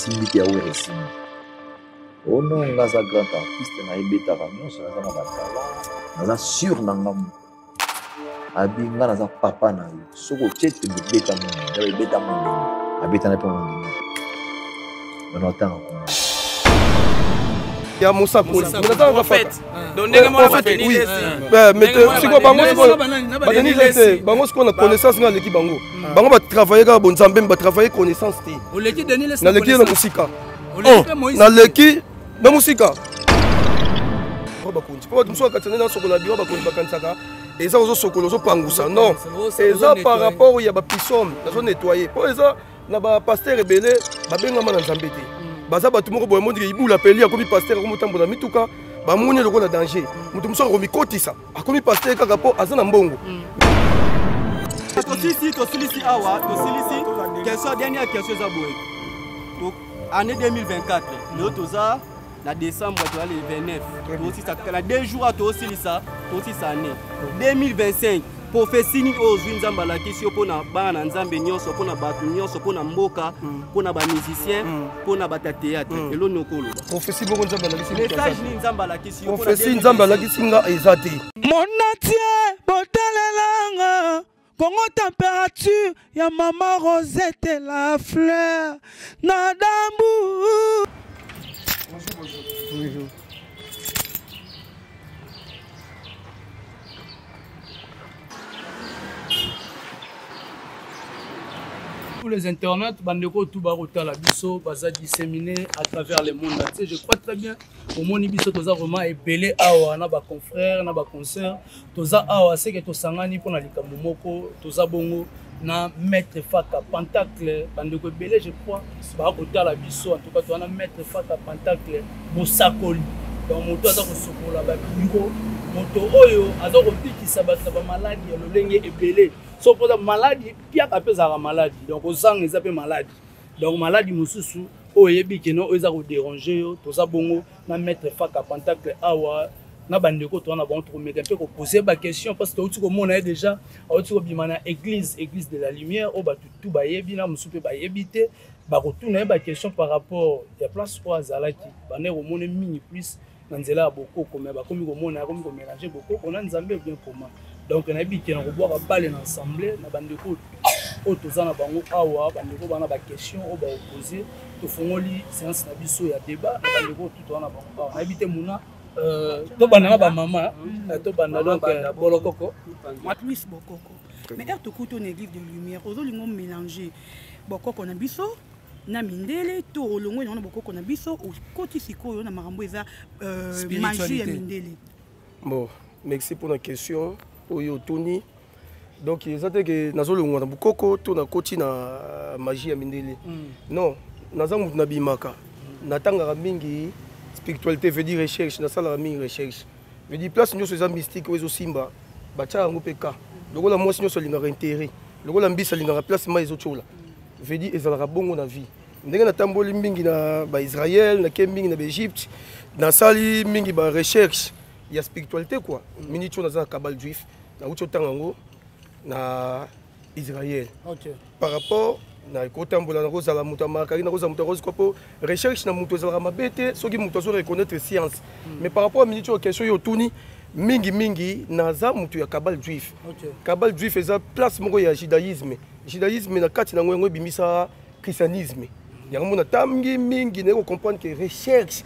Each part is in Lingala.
Esimbi te, ya Wera esimbi. Oh non, nga aza grand artiste, nayebetaka nyonso, naza na batalent, naza sur na nga moko. Abi nga naza papa na yo, soki otie tembe beta mondenge, ebeta mondenge, abeta na mpe mondenge. Bana otanga kombo ya mosakoli sikoyo bango sikoyo badenise te, bango sikoyo na connaissance nga aleki bango. Bango batravaille kaka bonzambe, me batravaille connaissance te. Naleki ye na mosika, naleki na mosika. Bakonzi mpo bato mosusu bakatisa nde nasokola biro, bakonzi bakanisaka eza ozosokola, ozopangusa. Non, eza par rapport ya bapisome nazo nettoye, mpo eza na bapasteur ebele babengama na Nzambe te. Baza bato moko boye, mondike ibula peli akomi pasteur, akomi otambola mituka, bamoni lokola danger. Moto mosusu akomikotisa, akomi pasteur kaka mpo aza na mbongo. Tosilisi, tosilisi awa, tosilisi question. Dernière question eza boye: année 2024, lelo toza na décembre, toza le 29, tosilisa na 2 jours, tosilisa, tosilisa année 2025. Prophétie nini oyo ozwi, Nzambe alakisi yo mpona bana na Nzambe nyonso, mpona bato nyonso, mpona mboka, mpona bamusicien, mpona bato ya théâtre? Eloni okoloba? Prophétie moko Nzambe alakisi? Message nini Nzambe alakisi yo? Prophétie Nzambe alakisi nga eza te. Monatie botalelanga Kongo, température ya mama Rosette la fleur na dambu. Bonjour, bonjour. Bonjour. Tous les internautes, bandeko tout bakotala biso, baza disséminé à travers le monde entier. Je crois très bien omoni biso toza vraiment ebele awa na baconfrère na baconcert. Toza awa seke tosangani mpona likambo moko. Toza bongo na maître Faka Pentacle. Bandeko ebele, je crois, bakotala biso. En tout cas, toza na maître Faka Pentacle, mosakoli. Donc moto aza kosokola babiro, moto oyo aza kobikisa bato na bamaladi ya lolenge ebele. So mpoza maladi piaka mpe ezalaka maladi, donc ozanga eza mpe maladi. Donc maladi mosusu oyo oyebi keno oyo eza kodéranger yo. Toza bongo na maître Faka Pentacle awa na bandeko toza na bango. Tokomeka mpe kopose baquestion parce que touti komona ye déjà, auti kobima na église, Église de la Lumière, oyo bato tu bayebi, na mosusu mpe bayebi te. Bakotuna ye baquestion par rapport ya place oyo azalaki. Bande komona mingi plus na nzela ya bokoko, mais bakomi komona akomi komélange bokoko na Nzambe bien comment. Donc nayebi te, na kobwaka bale na ensemble na bandeko oyo toza na bango awa. Bandeko bana baquestion oyo baopose, tofongoli séance na biso ya débat na bandeko oyo toza na bango awa. Nayebi te, muna tobanda na bamama, tobanda donc Bolokoko. Plus bokoko, mais heure tokuti na Église de Lumière, ozolinga omélange bokoko na biso na mindele, to olongwe nango na bokoko na biso, okoti sikoyo na makambo eza magie ya mindele? Bon, merci pour la question oyo otuni. Donc eza te ke nazolongwa na bokoko to nakoti na magie ya mindele. Non, naza motu nabimaka, natangaka mingi spiritualité, veut dire recherche. Nasalaka mingi recherche, veut dire place nyonso eza mystique oyo ezosimba, batiaka yango mpe ka lokola mwasi nyonso alingaka intérêt, lokola mbisi alingaka place mai ezotiola. Veut dire ezalaka bongo na vie. Ndenge natamboli mingi na baIsraël, nake mingi na baEgypte, nasali mingi barecherche ya spiritualité quoi. Miniti oyo naza na kabbale juif, nauti otanga yango na Israël. Par rapport na kotambola, nakozala moto ya makari, nakozala moto ya kozikwa, mpo recherche na moto ezalaka mabe te soki moto azo reconnaître science. Mais par rapport à miniti oyo, question oyo otuni, mingimingi naza moto ya kabbale juif. Kabbale juif eza place moko ya judaïsme. Judaïsme na kati nango, yango ebimisa christianisme. Yango mona tangi mingi, naye kocomprendre que recherche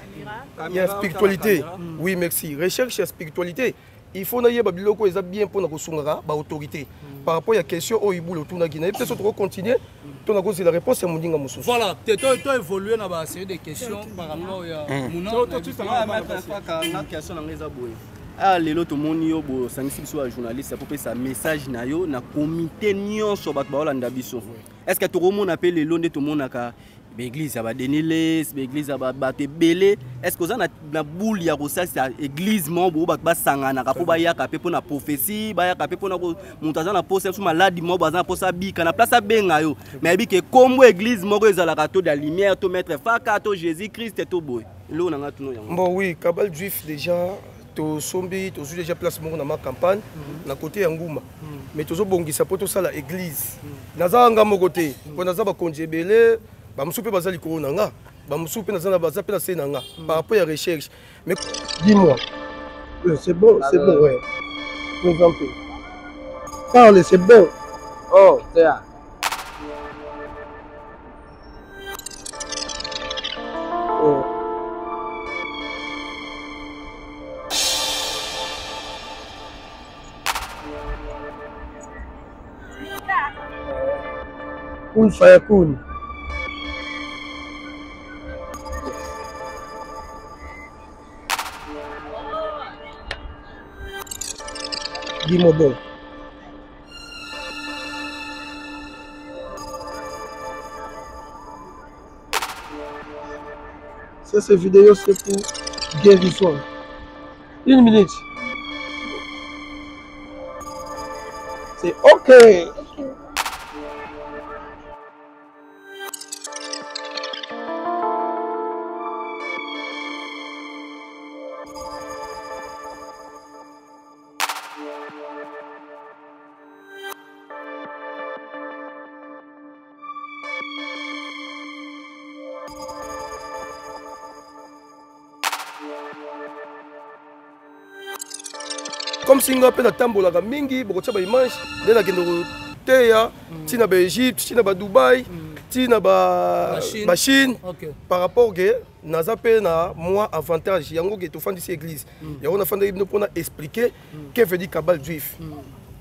ya spiritualité, oui, merci, recherche ya spiritualité, il faut nayeba biloko eza bien mpona kosungaka baautorité. Par rapport ya question oyo ibula otunaki, nayebi te so tokocontinue to nakozela réponse ya moninga mosusu. Voilà, to évoluer na ba série de questions par rapport ya muna. Na question na ngai eza boye: aya lelo tomoni yo boye, osangisi biso ya journaliste po opesa message na yo na comité nyonso bato baolanda biso. Est ce que tokomona mpe lelo nde tomonaka baeglise ya baDenis Lessie, baeglise ya bato ebele, est ce que oza na boule ya kosalisa église moko boyo bato basanganaka mpo bayaka mpe mpona prophétie, bayaka mpe mpona moto aza na posa biso maladi moko, aza na posa abika, na place abenga yo, mais ayebi ke kombo église moko ezalaka to de la Lumière, to maître Faka, to Jésus Christ, to boye? Eloko na nga tuna yango. Bon, oui, kabbale juif déjà tosombi, tozwi déjà place moko na ma campagne, na côté ya Nguma, mais tozobongisa mpo tosala église. Naza nga moko te, mpo naza bakonzi ebele, bamosusu mpe baza likolo na nga. Bamosusu mpe naza na baza mpe na se na nga par rapport ya recherche. Mais dis-moi, c'est bon, c'est bon, ouais. Présentez. Parle, c'est bon. Oh, 这样。 Oh. Kun fayakun. Dis-moi bon. Ça, cette vidéo, c'est pour guérison. Une minute. C'est OK. Comme si nga mpe natambolaka mingi, bokotia baimage nde nakende koteya ntina baEgypte, ntina baDubai, ntina baChine, par rapport ke naza mpe na mwa avantage yango ke tofandisi église yango. Nafandaki bino mpona expliquer que veut dire kabbale juif,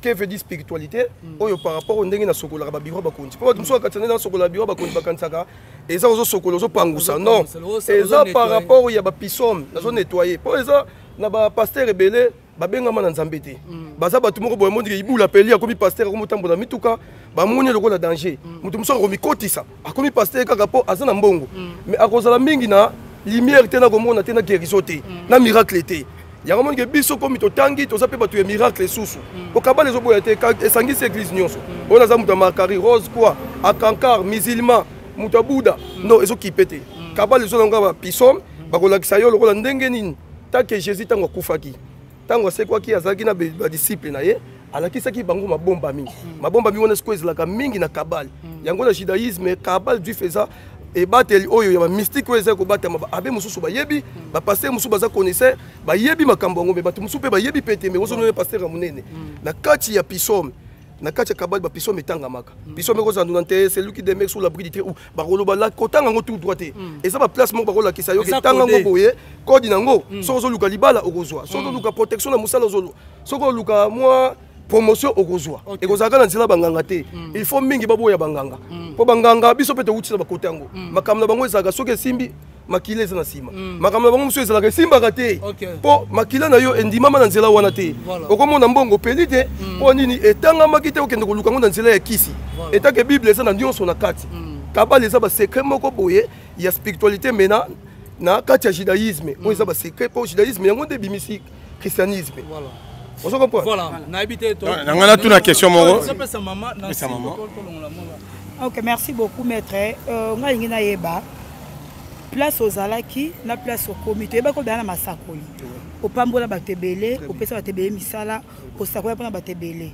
que veut dire spiritualité oyo par rapport oyo ndenge nasokolaka babiro bakonzi. Mpo bato mosusu bakatisa ndenge nasokola biro bakonzi, bakanisaka eza ozosokola, ozopangusa. Non, eza par rapport ya bapisome nazo nettoyer, mpo eza na bapasteur ebele babengama na Nzambe te. Baza bato moko boye, mondike ibula peli akomi pasteur, akomi otambola mituka, bamoni lokola danger. Moto mosusu akomikotisa, akomi pasteur kaka mpo aza na mbongo, mais akozala mingi na lumière te, na komona te, na guérison te, na miracle te. Yango monike biso komi totangi, toza mpe bato ya miracle esusu. Okabala ezoboya te, esangisi église nyonso oyo. Naza moto ya Makari Rose quoi, akankar musulman, moto ya Buda, non, ezokipe te. Kabale ezolanga bapisome, bakolakisa yo lokola ndenge nini tant que Jésus, ntango akufaki, ntango asekwaki, azalaki na badisciple na ye, alakisaki bango mabombami. Mabombami wana sikoyo ezalaka mingi na kabale yango, na judaïsme. Kabale juif eza ebateli oyo ya bamystique oyo eza kobatama. Abe mosusu bayebi, bapasteur mosusu baza connaisseur, bayebi makambo yango, me bato mosusu mpe bayebi mpe te. Me ozomona pasteur ya monene na kati ya pisome, na kati ya kabale, bapisome etangamaka. Pisome ekozala 91, celui qui demeure sous l'abri du Très-Haut. Bakoloba la kotanga yango tout droit te, eza baplace moko bakolakisa yo. Eza Etanga yango codé. boye, kode nango. Soki ozoluka libala, okozwa. Soki ozoluka protection na mosala, ozoluka. Soki oluka mwa promotion, okozwa. Ekozalaka na nzela banganga te. Il faut mingi baboya banganga, mpo banganga biso mpe towuti na bakote yango. Makambo na bango ezalaka soki esimbi, makila eza na nsima. Makambo na bango mosusu ezalaka esimbaka te, mpo makila na yo endimama na nzela wana te. Okomona mbongo opeli te, mpo nini? Etangamaki te. Okende koluka yango na nzela ya kisi. Etake Bible eza na nyonso na kati. Kabale eza basecret moko boye ya spiritualité, mais na kati ya judaïsme oyo eza basecret, mpo judaïsme yango nde ebimisi christianisme. Ozo comprendre? Voilà, nayebi te. Na ngai natuna question moko. Ozopesa mama na Pesa mama. tolongola mama. Ok, merci beaucoup maître. Ngai alingi nayeba place ozalaki na place okomi. Toyebaki obela na masakoli, opambola bato ebele, opesa bato ebele misala, osakola mpona bato ebele.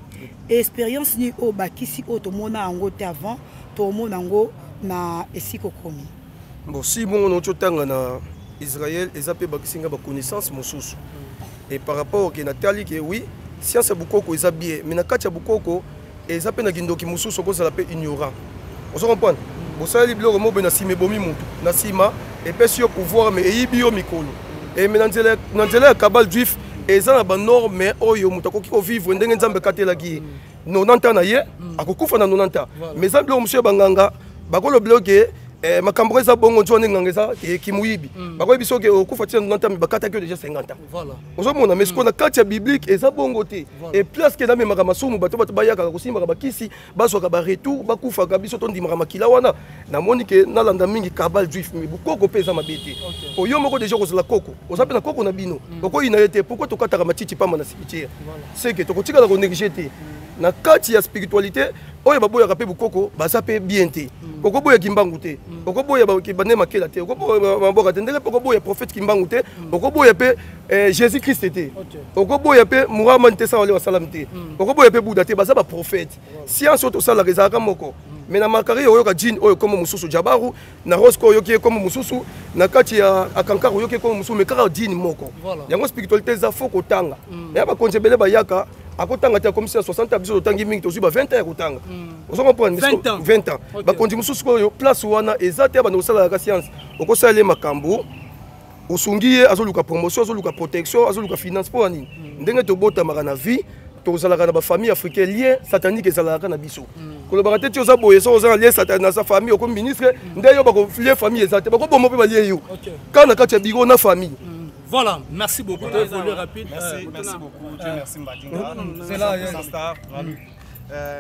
Expérience nini oyo bakisi oyo tomona yango te avant, tomona yango na esika okomi? Bon, si bongo nauti otanga na Israel, eza mpe bakisi nga baconnaissance mosusu. Et par rapport ke natali ke oui, science ya bokoko eza bien, mais na kati ya bokoko eza mpe na kindoki mosusu, okozala mpe ignorant. Ozo comprendre? Bosaleli biloko moko boye na nsima, ebomi motu na nsima, epesi yo pouvoir, mais eyibi yo mikolo. E mais na nzela ya kabale juif eza na banorme oyo moto akoki kovivre ndenge Nzambe akatelaki ye. 90 ans na ye, akokufa na 90 ans. Mais eza biloko mosusu ya banganga, bakolobela oke makambo eza bongo nzo wana, nganga eza kimuyibi. Bakoyebi soki okufa tina 90 ans, mais bakataki yo déjà 50 ans. Ozomona? Mais sikoyo na kati ya biblique eza bongo te. E place ke namemaka masumu, bato bayakaka kosimbaka bakisi, bazwaka baretour, bakufaka. Biso tondimaka makila wana. Namoni ke nalanda mingi kabale juif, mais bokoko mpe eza mabe te. Po yo moko deja kozala koko, oza mpe na koko na bino, okoyina ye te. Pourquoi tokataka matiti pamba na cimetière? C'est que tokotikala konéglige te. Na kati ya spiritualité oyo baboyaka mpe bokoko, baza mpe bien te. Okoboya Kimbangu te, okoboya bane makela te, okoboya maboka te, ndenge mpe okoboya prophète Kimbangu te, okoboya mpe Jésus Christ te, okoboya mpe Muhammad te, sawale wasalam te, okoboya mpe Buda te. Baza baprophète. Science oyo tosalaka ezalaka moko. Mais na Makari oyoka jean oyo kombo mosusu Jabaru, na Rosco oyoki ye kombo mosusu, na kati ya Akankar oyoki ye kombo mosusu, mais kaka jean moko. Yango spiritualité eza faut kotanga. Ya bakonzi ebele bayaka akotanga te, akomisi na 60 ans, biso totangi mingi, tozwi ba 20 ans ya kotanga. Ozo comprendre? 20 ans. 20 ans. Bakonzi mosusu oyo place wana eza te, banda kosalaka science, okosala ye makambo, osungi ye, azoluka promotion, azoluka protection, azoluka finance. Mpo ya nini? Ndenge tobotamaka na vie, tozalaka na bafamille africaine, lien satanique ezalaka na biso. Kolobaka te ti oza boye, soki oza na lien satanique na sa famille, okomi ministre nde yo bakolie famille eza te, bakoboma mpe balie yo kaka na kati ya biro na famille. Voilà, merci beaucoup. Tu évoluer rapide. Merci, merci beaucoup. Dieu merci Mbadinga. C'est là, yeah. Star.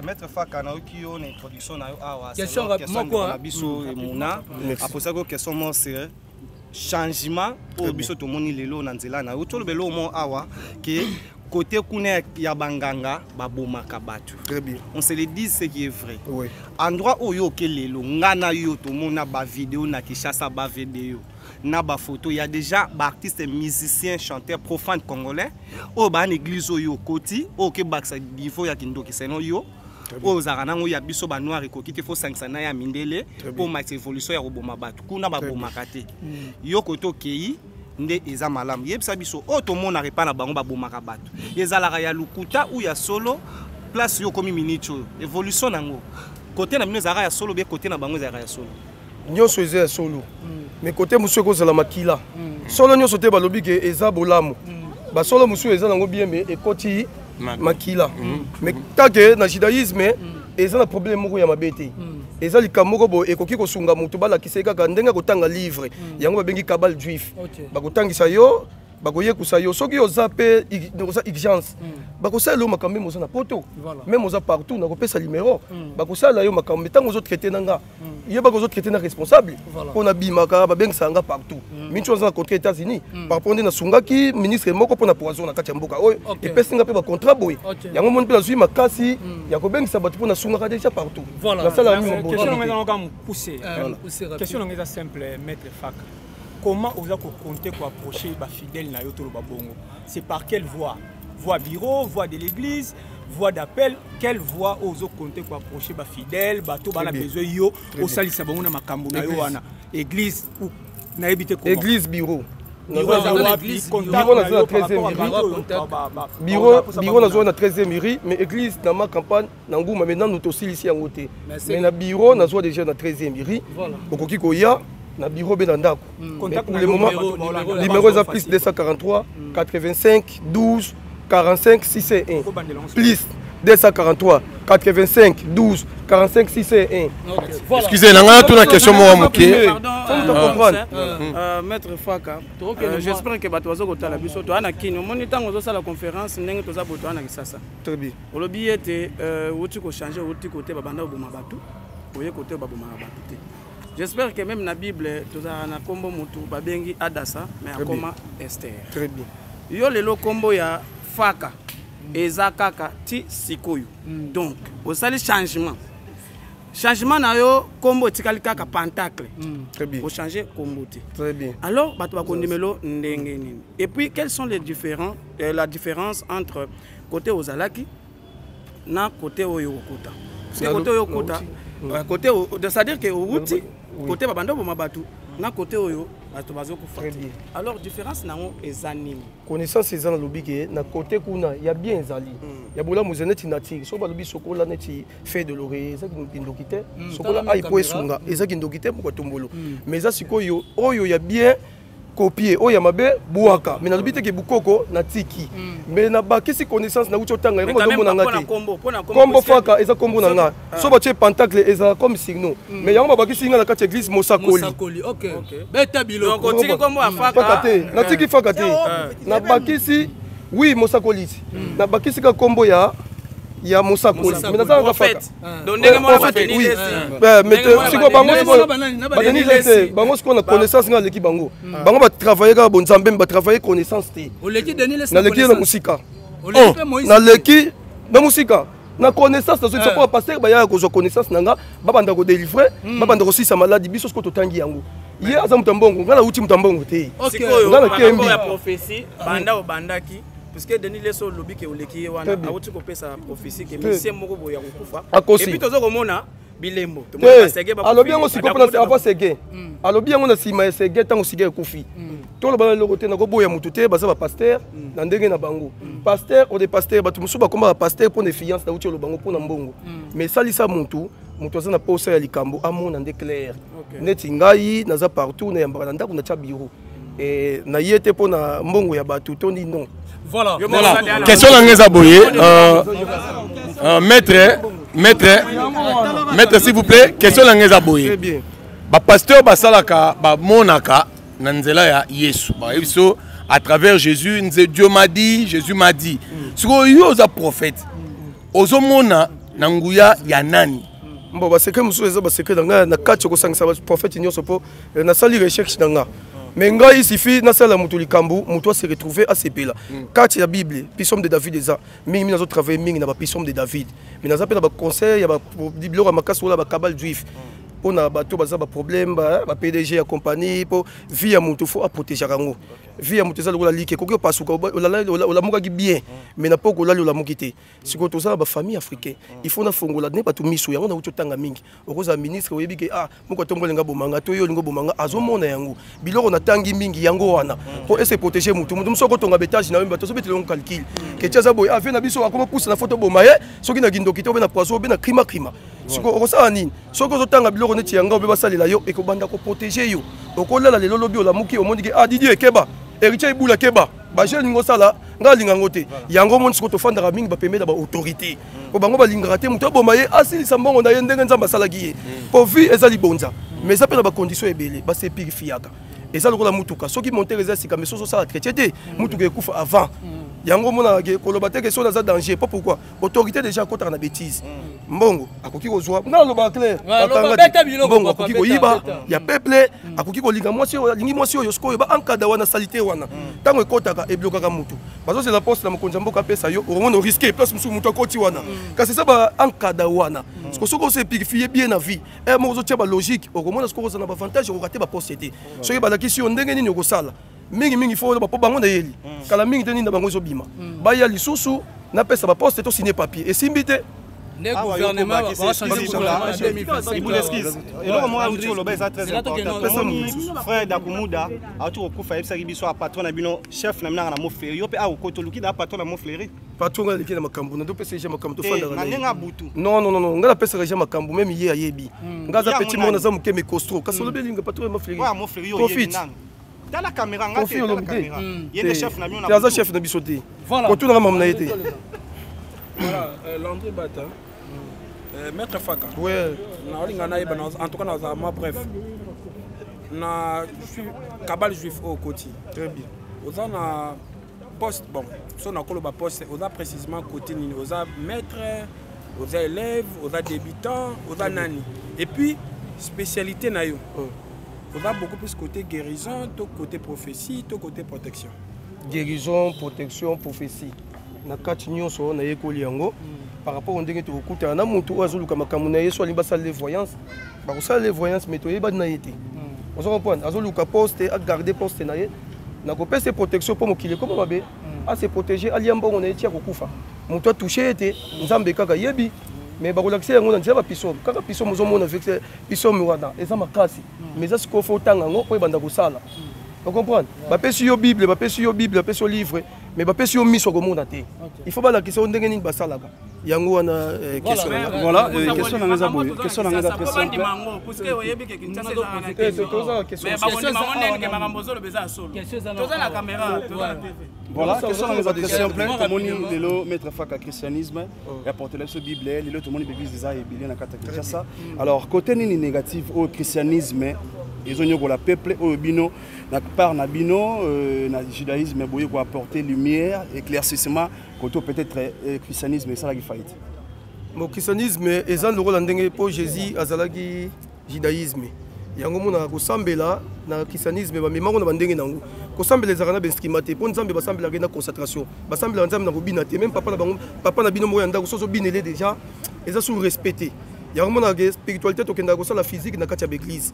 Maître Faka, nayoki yo na introduction na yo awa. Question moko na biso emona. Aposaki yo question moko sur changement oyo biso tomoni lelo na nzela na yo. Tolobela oyo awa ke côté kuna ya banganga babomaka bato. Très bien. On se le dit ce qui est vrai. Oui. Endroit oyo oke lelo, nga na yo tomona ba vidéo na Kinshasa, ba vidéo na ba photo, il y a déjà ba artistes, musiciens, chanteurs profanes congolais oyo ba na église oyo okoti, oyo oke bakisa niveau ya kindoki seno yo oyo ozalaka nango ya biso ba noir ekoki te, fo sangisa na ya mindele mpo matisa évolution ya koboma bato. Kuna babomaka te, yo kote okei nde eza malamu. Yebisa biso oyo tomonaka epai na bango babomaka bato, ezalaka ya lokuta ou ya solo? Place yo okomi minute oyo, évolution nango kote na bino ezalaka ya solo, be kote na bango ezalaka ya solo? Nyonso eza ya solo, mais kote mosusu ekozala makila. Solo nyonso te balobi ke eza bolamu. Basolo mosusu eza nango bien, mais ekoti makila. Mais take na judaïsme eza na problème moko ya mabe te, eza likambo moko boye ekoki kosunga moto, balakisa ye kaka ndenge akotanga livre yango babengi cabale juif. Bakotangisa yo, bakoyekusa yo, soki oza mpe oza urgence, bakosalela yo makambo. Meme oza na poto, meme oza partout, nakopesa numéro, bakosalela yo makambo. Ntango ozotraite na nga, yebaka ozotraite na responsable, mpo nabimaka, babengisaka nga partout. Minti oza na contrat États-Unis par rapport nde nasungaki ministre moko mpo na poison na kati ya mboka oyo, epesi nga mpe bacontrat boye. Yango moni mpe nazwi makasi ya kobengisa bato mpo nasungaka déjà partout, nasalaka mingi. Question nanga eza simple, maître Faka: comment oza kocompter koapprocher bafidèle na yo? Toloba bongo, c'est par quelle voie? Voie bureau, voie de l'église, voie d'appel, quelle voie oyo ozocompter koapprocher bafidèle, bato bana besoin yo osalisa bango na makambo na yo wana? Église ou nayebi te? Église, bureau. Bureau naza na 13e bureau, bureau nazwa na 13e rue, mais église na ma campagne na Nguma, mais nanu tosilisi yango te. Mais na bureau nazwa déjà na 13e rue, okoki koya na bureau mpe na ndako. Pour le moment, numéro eza plus 243 85 12 45 601, plus 243 85 12 45 601. Excusez, na ngai natuna question moko moke. Maître Faka, j'espère que bato baza kotala biso. Toza na Kini, omoni ntango ozosala conférence ndenge toza boye, toza na Kisasa. Très bien. Olobi ete outi kochanger, outi kote babanda koboma bato, oye kote oyo babomaka bato te. J'espère que même na Bible tozalaka na nkombo motu babengi Adasa, mais akoma Ester. Très bien. Yo lelo nkombo ya Faka eza kaka ti sikoyo, donc osali changement, changement na yo nkombo etikali kaka Pentacle, ochange nkombo te. Très bien. Alors bato bakondimelo ndenge nini? Et puis quels sont les différents, la différence entre côté ozalaki na côté oyo okota? Parce que côté oyo okota, côté, c'est-à-dire que outi côté babanda oboma bato na côté oyo bato bazokufa te, alors différence nango eza nini? Connaissance eza, nalobi ke na côté kuna ya bien ezali ya bolamu, eza neti nature. Soki balobi sokola neti feuille de laurier, eza kindoki te. Sokola ai po esunga, eza kindoki te, moko tombolo. Mais eza sikoyo oyo ya bien copie, oyo ya mabe bwaka. Mais nalobi te ke bukoko natiki, mais nabakisi connaissance, nauti otanga yango, bazomona nga te. Kombo Faka eza kombo na nga. So batie Pentacle, ezala comme signe, mais yango babakisi nga na kati ya église mosakoli. Faka te, natiki Faka te, nabakisi oui mosakoli ti, nabakisi ka kombo ya mosakoli, mais nazalaka Faka. Sikoyo bango badenise te, bango sikoyo na connaissance nga aleki bango. Bango batravaille kaka bonzambe, me batravaille connaissance te. Naleki ye na mosika, naleki na mosika na connaissance. Nazokisa mpo bapasteur bayaka kozwa connaissance na nga, babanda kodélivrer, babanda kosilisa maladi. Biso sikoyo totangi yango. Ye aza moto ya mbongo, nga nauti moto ya mbongo te. Nga nakembi ya prophétie banda obandaki, puisque Denis Leso olobi ke oleki ye wana, awuti kopesa prophétie ke misie moko boye ya kokufa. Akosi. Et puis toza komona Bilembo. Te, alobi yango sikoyo mpona avant sege. Alobi yango na nsima ya sege, ntango sege ekufi. Toloba na eloko te, nakoboya motu te, baza bapaster na ndenge na bango. Paster ode paster, bato mosusu bakoma bapaster mpo na influence, nauti oloba yango, mpo na mbongo. Mais esalisa motu, moto aza na posa ya likambo amona nde clair. Neti ngai naza partout, nayambaka na ndako, natya bureau. Na ye te mpo na mbongo ya bato to nini, non. Voilà. Voilà. Question na ngai eza boye. Maître, maître, maître, s'il vous plaît, question na ngai eza boye. Très bien. Bapasteur basalaka, bamonaka na nzela ya Yesu. Bayebi biso à travers Jésus, nze Dieu m'a dit, Jésus m'a dit. Sikoyo yo oza prophète. Ozomona na nguya ya nani? Bon, basecret mosusu eza basecret na ngai na kati ya kosangisa baprophète nyonso, mpo nasali recherche na nga. Mais ngai suffit nasala moto likambo, moto ase retrouve, asepela. Kati ya Bible, psaume de David eza mingi mingi. Nazotravaille mingi na bapsaume de David, mais naza mpe na baconseil ya biloko ya makasi wala bakabale juif mpona bato baza baproblème, ba PDG ya compagnie, mpo vie ya moto faut aprotégeaka yango. Vie ya moto eza lokola like, ekoki opasuka, olamukaki bien, mais na poko olali, olamuki te. Sikoyo toza na bafamille africain, il faut nafongola nde bato miso. Yango nauti otanga mingi. Okozala ministre, oyebi ke ah, moko atombo olinga bomanga to yo olinga obomanga, azomona yango. Biloko natangi mingi yango wana mpo ese protéger motu. Motu mosusu akotonga betage na yo, bato ozobetela yango calcul ke ti aza boye, avie na biso akoma pusa na foto, boma ye soki na kindoki te, obe na poison, obe na krima krima. Sikoyo okosala nini soki ozotanga biloko neti yanga obe basalela yo, ekobanda koprotege yo. Okolala lelo, lobi olamuki, omoni ke ah, Didier keba, Héritier Ibula keba, bajeune lingo osala, ngai alinga yango te. Yango omoni sikoyo tofandaka mingi bapembeni na baautorité, mpo bango balingaka te moto aboma ye, asilisa mbongo na ye ndenge Nzambe asalaki ye, mpo vie eza libonza. Mais eza mpe na bacondition ebele base purifiaka. Eza lokola mutuka, soki montere eza sika, mais soki osala chrétien te, mutuka ekufa avant. Yango omonaka ke koloba te ke soki naza danger, mpo pourquoi autorité déjà akotaka na bêtise, mbongo akoki kozwa. Nga nalobaka clair, bakanga te. Mbongo akoki koyiba ya peuple, akoki kolinga mwasi oyo alingi, mwasi oyo sikoyo baankada wana, salite wana, ntango ekotaka eblokaka motu. Bazozela poste na mokonzi ya mboka apesa yo, okomona oriske place mosusu motu akoti wana, kasi eza baankada wana. Siko soki ose purifie bien na vie moko, ozotia balogique, okomona sikoyo oza na baavantage, okoka te baposte te. Soki balakisi yo ndenge nini okosala mingimingi, fo po bango nayeli kala mingi te, nini na bango ezobima, baya lisusu napesa baposte to signe papier, esimbi te. Nde gouvernement bachange gouvernement na 2025. Ibula, excuse, eloko moko auti koloba eza très important. Tomoni frère Dakumuda auti kokufa, ayebisaki biso a patron na bino, chef na bino aka na Mofleri. Yo mpe awa okoti, oluki na patron na Mofleri. Patron ngai aleki na makambo, nadopesa ye makambo, tofandaka na ndenge ya butu. Non, non, non, ngai napesaka ye makambo, même ye ayebi. Ngai aza petit moko, naza moke, mais costaud. Kasi olobi elinga patron ya Mofleri. Oyo ya Mofleri, yo oyebi nanu. Tala caméra nga te, tala caméra. Ye nde chef na bino na te, aza chef na biso te, kotunaka mamu na ye te. Voilà, Landry Bata, Maître Faka. Ouais. Naolinga nayeba, en tout cas nazala mwa bref. Na cabale juif oyo okoti. Très bien. Oza na poste, bon, so nakoloba poste, oza précisément côté nini? Oza maître, oza élève, oza débutant, oza nani? Et puis spécialité na yo? Oza beaucoup plus côté guérison, to côté prophétie, to côté protection? Guérison, protection, prophétie, na kati nyonso nayekoli yango. Par rapport ndenge tokokutana na motu oyo azoluka makambo na ye, so alingi basala le voyance, bakosala le voyance, mais toyebani na ye te. Ozo comprendre, azoluka poste, agarde poste na ye, nakopesa ye protection, mpo mokili ekoma mabe, ase protéger, alia mbongo na ye ti akokufa, moto atouche ye te. Nzambe kaka yebi, mais bakolakisa yango na nzela bapisome. Kaka pisome ozomona, pisome wana eza makasi, mais eza sikoyo fo otanga yango mpo ebanda kosala. Ocomprendre, bapesi yo Bible, bapesi yo Bible, bapesi yo livre, mais bapesi yo miso akomona te. Il faut balakisa yo ndenge nini basalaka yango wana. Question na nga. Voilà, question na nga eza boye, question na nga eza très simple. Puisque oyebi ke Kinshasa ezalaka na question, bakondima ngo ndenge ke makambo ozoloba eza ya solo. Toza na caméra, toza na TV. Voilà, question na nga eza très simple. Tomoni lelo Maître Faka, christianisme ya portela biso Bible. Lelo tomoni baeglise eza ebele na kati ya Kinshasa. Alors côté nini négative oyo christianisme ezonyokola peuple, oyo bino na part na bino na judaïsme boye koapporter lumière, éclaircissement, côté peut-être christianisme esalaki faillite? Bon, christianisme eza lokola ndenge mpo Jésus azalaki judaïsme. Yango omonaka kosambela na christianisme, bamemango na bandenge nango. Kosambela ezalaka na bainstrument te, mpo Nzambe basambelaka ye na concentration, basambelaka Nzambe na kobina te. Même papa na bango, papa na bino moko ya ndako, soki ozobinele déjà, eza sous respect te. Yango monaka spiritualité tokendaka kosala physique na kati ya baeglise.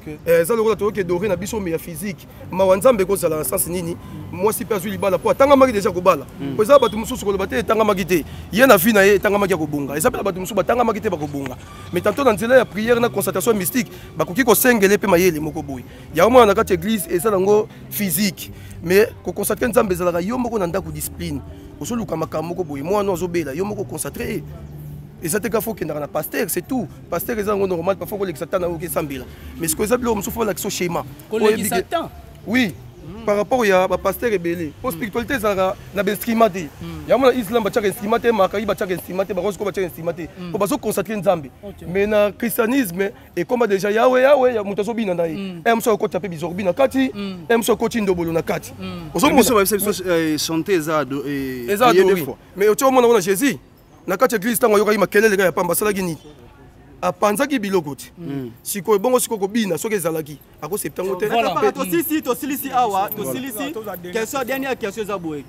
Eh, eza lokola toyoki edore na biso me ya physique. Mawa Nzambe ekozala na sens nini? Mwasi mpe azwi libala mpo atangamaki deja kobala. Po eza bato mosusu koloba te etangamaki te, ye na vie na ye etangamaki ya kobonga. Eza mpe na bato mosusu batangamaki te bakobonga, mais tantôt na nzela ya prière na concentration mystique bakoki kosengele mpe mayele moko boye. Yango mona na kati ya église eza nango physique, mais koconcentre Nzambe ezalaka yo moko na ndako, discipline. Ozoluka makambo moko boye, mwana azobela, yo moko concentre ye. Eza te ka fo okendaka na pasteur, c'est tout. Pasteur eza yango normal, parfois kolekisa temps na yo okesambela, mais sikoyo eza biloko mosusu fo balakisa schéma. Kolekisa temps? Oui, par rapport ya bapasteur ebele, po spiritualité ezalaka na bainstrument te. Yango na islam batiaka instrument te, makari batiaka instrument te, barosiko batiaka instrument te, po bazoconcentre Nzambe. Mais na christianisme ekoma déjà yawe yawe, moto azobina na ye, e mosu akota mpe bizorbi na kati, e mosu akoti ndobolo na kati. Ozomona eza eza adori, mais otie omona ngo na Jésus na kati ya église, ntango ayokaki makelele kaka ya pamba, asalaki nini? Apanzaki biloko ti. Sikoyo bongo sikoyo kobina soki ezalaki akosepta yango te. Tosilisi, tosilisi awa, tosilisi question. Dernière question eza boye: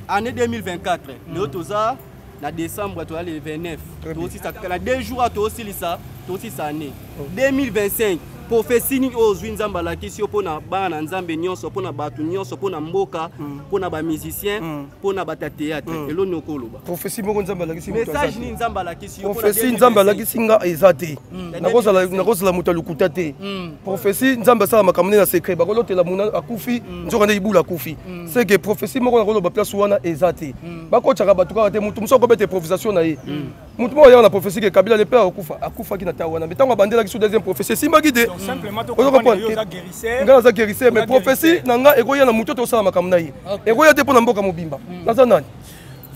année 2024, lelo toza na décembre, toza le 29, tosilisa na 2 jours, tosilisa, tosilisa année 2025. Prophétie nini oyo ozwi, Nzambe alakisi yo mpona bana na Nzambe nyonso, mpona bato nyonso, mpona mboka, mpona bamusicien, mpona bato ya théâtre? Eloni okoloba? Prophétie moko Nzambe alakisi? Message nini Nzambe alakisi yo? Prophétie Nzambe alakisi nga eza te, nakozala moto ya lokuta te. Prophétie, Nzambe asala makambo nde na secret. Bakolotela muna akufi, nzoka nde ibula akufi. C'est que prophétie moko nakoloba place wana eza te. Bakotiaka bato kaka te. Motu mosusu akobeta improvisation na ye. Motu moko ayaka na prophétie ke Kabila le père akufa, akufaki na ta wana, mais ntango abandelaki so deuxième prophétie esimbaki te. Nga naza guérisseur, mais prophétie na nga ekoya na motu oyo tosala makambo na ye, ekoya te mpo na mboka mobimba. Naza nani?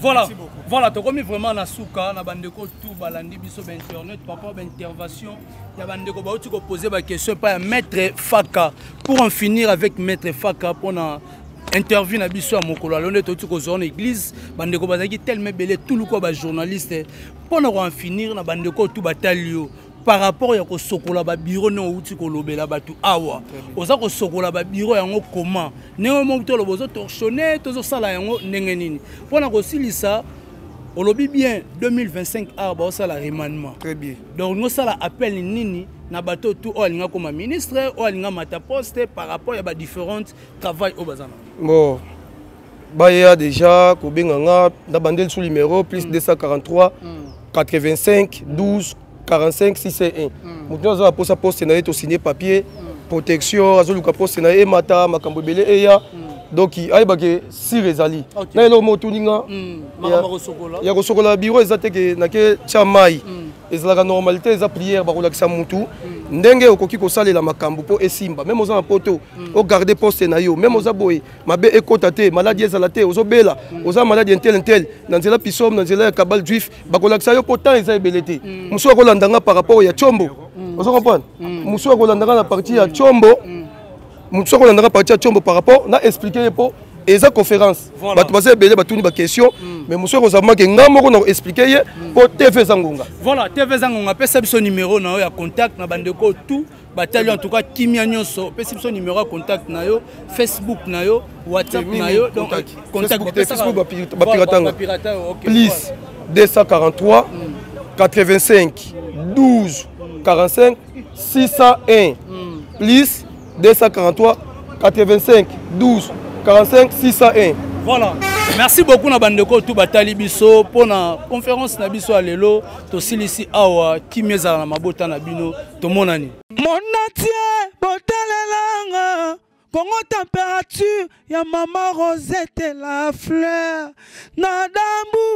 Voilà, tokomi vraiment na suka na bandeko tout balandi biso bainternet. Papa, baintervention ya bandeko bauti kopose baquestion epai ya maître Faka. Pour en finir avec maître Faka, mpona interview na biso ya mokolo alo nde touti kozwa na église, bandeko bazalaki tellement ebele, tuluka bajournaliste. Mpona koen finir na bandeko tu batali yo par rapport ya kosokola babiro, ndenge outi kolobela bato awa, oza kosokola babiro yango comment? Ndenge moko toloba ozotorchonne, tozosala yango ndenge nini? Mpona kosilisa, olobi bien 2025 awa baosala remaniement. Très bien. Donc nosala appel nini na bato tu oyo alinga koma ministre, oyo alinga mata poste, par rapport ya badifférentes travail oyo baza na? Bon, baya déjà kobenga nga na bandeli sous numéro plus 243 85 12 45 601. Moto nyonso aza na posa poste na ye, tosigne papier protection. Azoluka poste na ye emata, makambo ebele eya, donc ayebake sire ezali na eloko moko. Otuni nga ya kosokola biro, eza te ke nake tia mai, ezalaka normalité, eza prière. Bakolakisa mutu ndenge okoki kosalela makambo mpo esimba. Même oza na poto, ogarde poste na yo. Même oza boye, mabe ekota te, maladi ezala te, ozobela, oza maladi un tel un tel, na nzela pisome, na nzela ya kabal juif, bakolakisa yo mpo temps eza ebele te. Mosusu akolanda nga par rapport ya Tshombo, ozo comprendre? Mosusu akolanda nga na partie ya Tshombo, mosusu akolanda nga partie ya Tshombo par rapport na expliquer ye, mpo eza conférence, bato baza ebele, batuni baquestion. Mais mosusu akozala make nga moko na expliquer ye, mpo TV eza ngonga. Voilà, TV eza ngonga. Apesa biso numéro na yo ya contact na bandeko tout batali. En tout cas, kimia nyonso. Opesi biso numéro ya contact na yo, Facebook na yo, WhatsApp na yo. Donc contact Facebook bapiratanga. Plus 243 85 12 45 601, plus 243 85 12 45 601. Voilà, merci beaucoup na bandeko tu batali biso mpona conférence na biso ya lelo. Tosilisi awa. Kimia ezala na mabota na bino. Tomonani. Monatie botalelanga Kongo température ya mama Rosette la fleur na dambu.